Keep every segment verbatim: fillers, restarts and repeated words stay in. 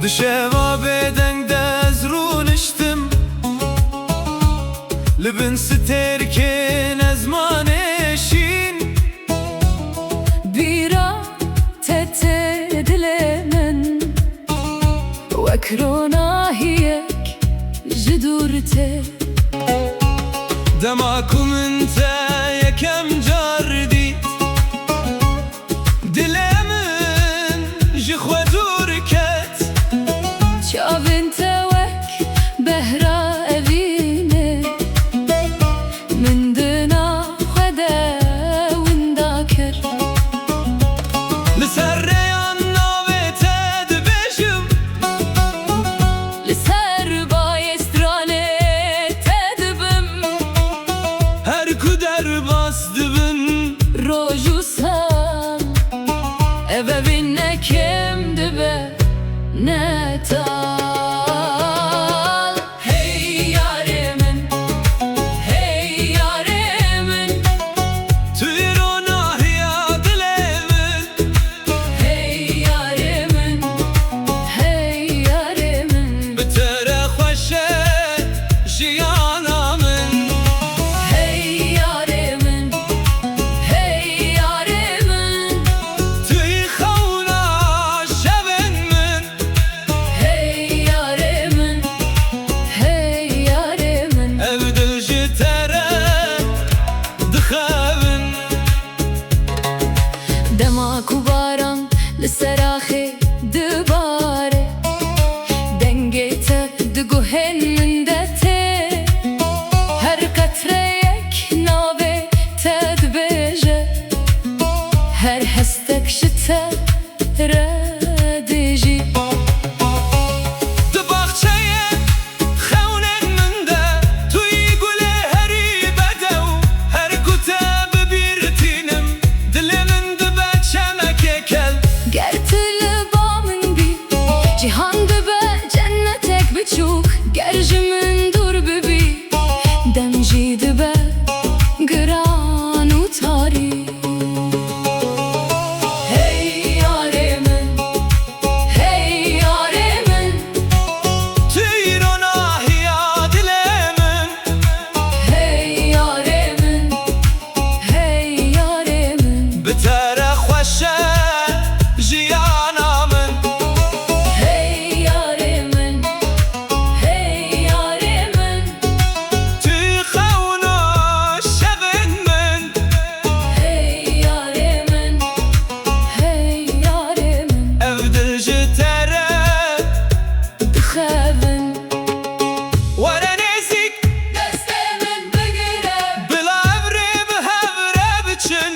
Şeva bêdeng de ez rûniştim, li bin stêrkên ezmanê şîn. Bîra te tê dilê min, wek ronahiyek ji dûr tê. Dema ku min te yekem car dît, dilê min ji xwe dûr ket. Çavên te wek behra evînê min di nav xwe de winda kir. Li ser rêya navê te dibêjim, li ser bayê stranê te dibim. Her ku derbas dibin roj û sal, ev evîn ne kêm dibe, ne tal. Hey yarê min, hey yarê min, tu yî ronahiya dilê min. Hey yarê min, hey yarê min, bi te re xweş e jiyana min. Hey yarê min, hey yarê min, tu yî xewna şevên min. Hey yarê min, hey yarê min, ev dil ji te re dixebin. Dema ku baran li ser axê dibare, dengê te di guhên min de tê. Her qetreyek navê te dibêje, her hestek ji te re dijî. Di baxçeyê xewnên min de tu yî gulê herî bedew. Her ku te bi bîr tînim, dilê min dibe çemekê kel. Ger tu li ba min bî, cîhan dibe cennetek biçûk. Ger ji min dûr bibî, dem jî dibe giran û tarî. Hey yarê min, hey yarê min, tu yî ronahiya dilê min. Hey yarê min, hey yarê min, bi te re xweş e jiyana min. Hey yarê min, hey yarê min, tu yî xewna şevên min. Hey yarê min, hey yarê min, ev dil ji te re dixebin. Were nêzîk, destê min bigire, bila ev rê bi hev re biçin.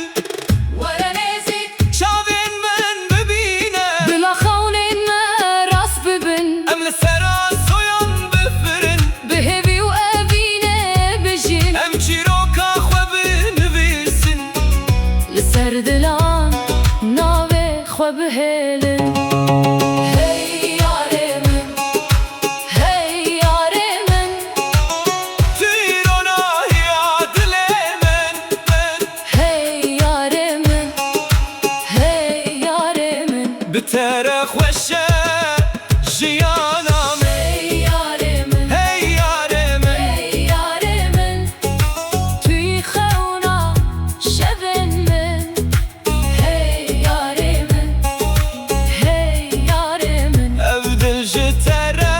Were nêzîk, çavên min bibîne, bila xewnên me rast bibin. Em li ser asoyan bifirin, bi hêvî û evînê bijîn. Em çîroka xwe binivîsin, li ser dilan navê xwe bihêlin. Hey yarê min, hey yarê min, tu yî ronahiya dilê min, min. Hey yarê min, hey yarê min, bi te re xweş e jiyana min. Hey yarê min, hey yarê min, hey yarê min, tu yî xewna şevên min. Hey yarê min, hey yarê min, ev dil ji te re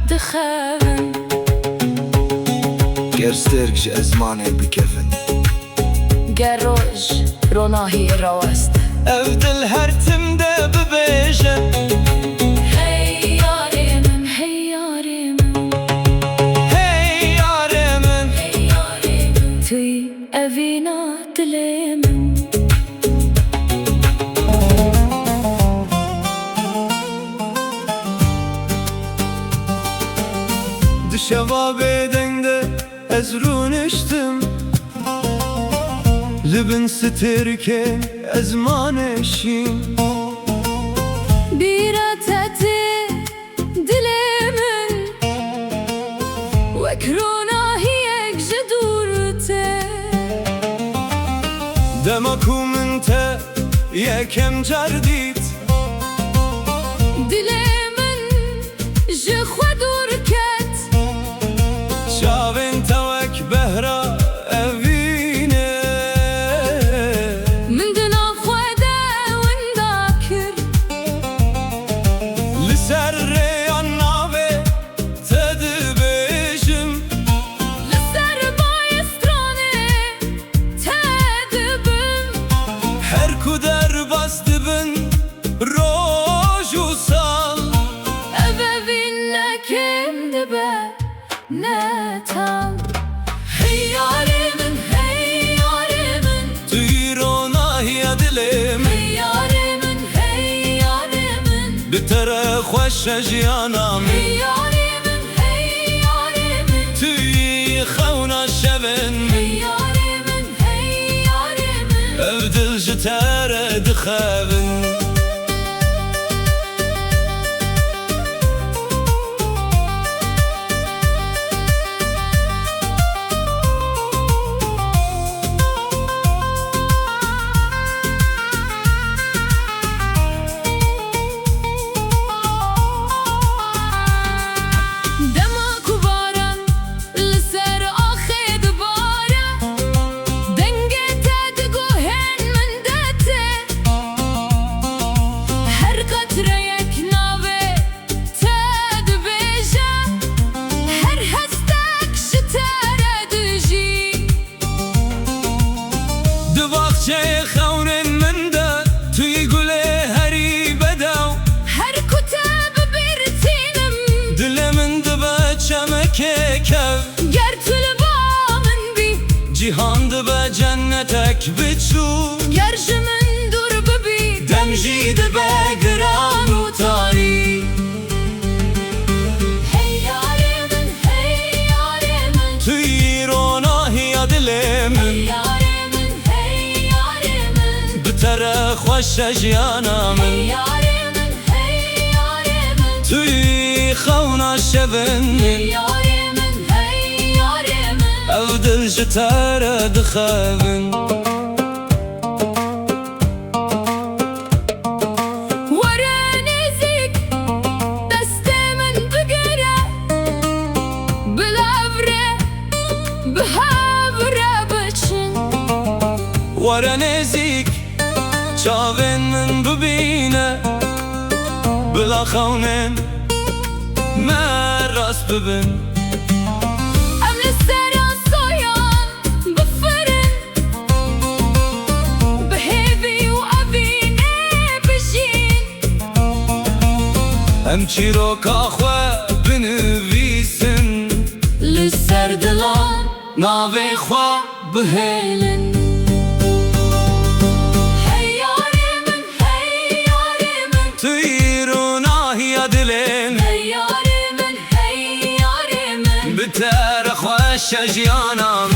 dixebin. Ger stêrk ji ezmanê bikevin, ger roj ronahiyê rawest, ev dil her tim de bibêje. Hey yarê min, hey yarê min, hey yarê min, hey yarê min, tu yî evîna dilê min. Di şeva bêdeng de ez rûniştim, li bin stêrkên ezmanê şîn. Bîra te tê dilê min, wek ronahiyek ji dûr tê. Dema ku min te yekem car dît, dilê Bi te re xweş e jiyana min. Hey yarê min, hey yarê min. Tu yî xewna şevên min. Hey yarê min, hey yarê min. Ev dil ji te re dixebin. Dema ku baran li ser axê dibare, dengê te di guhên min de tê. Her qetreyek navê te dibêje, her hestek ji te re dijî. Di baxçeyê xewnên min de tu yî gulê herî bedew. Her ku te bi bîr tînim, dilê min dibe çemekê kev. Ger tu li ba min bî, cîhan dibe cennetek biçûk. Ger ji min dûr bibî, dem jî dibe giran û tarî. Hey yarê min, hey yarê min. Tu yî ronahiya dilê min. Hey yarê min, hey yarê min. Bi te re xweş e jiyana min. Hey yarê min, hey yarê min. Tu yî xewna şevên min. Hey yarê min, hey yarê min. Ev dil ji te re dixebin. Were nêzîk, destê min bigire, bila ev rê bi hev re biçin. Were nêzîk, çavên min bibîne, bila xewnên me rast bibin. Em li ser asoyan bifirin, bi hêvî û evînê bijîn. Em çîroka xwe binivîsin, li ser dilan navê xwe bihêlin. Hey yarê min, hey yarê min. Tu yî ronahiya dilê min. Hey yarê min, hey yarê min. Bi te re xweş e jiyana min.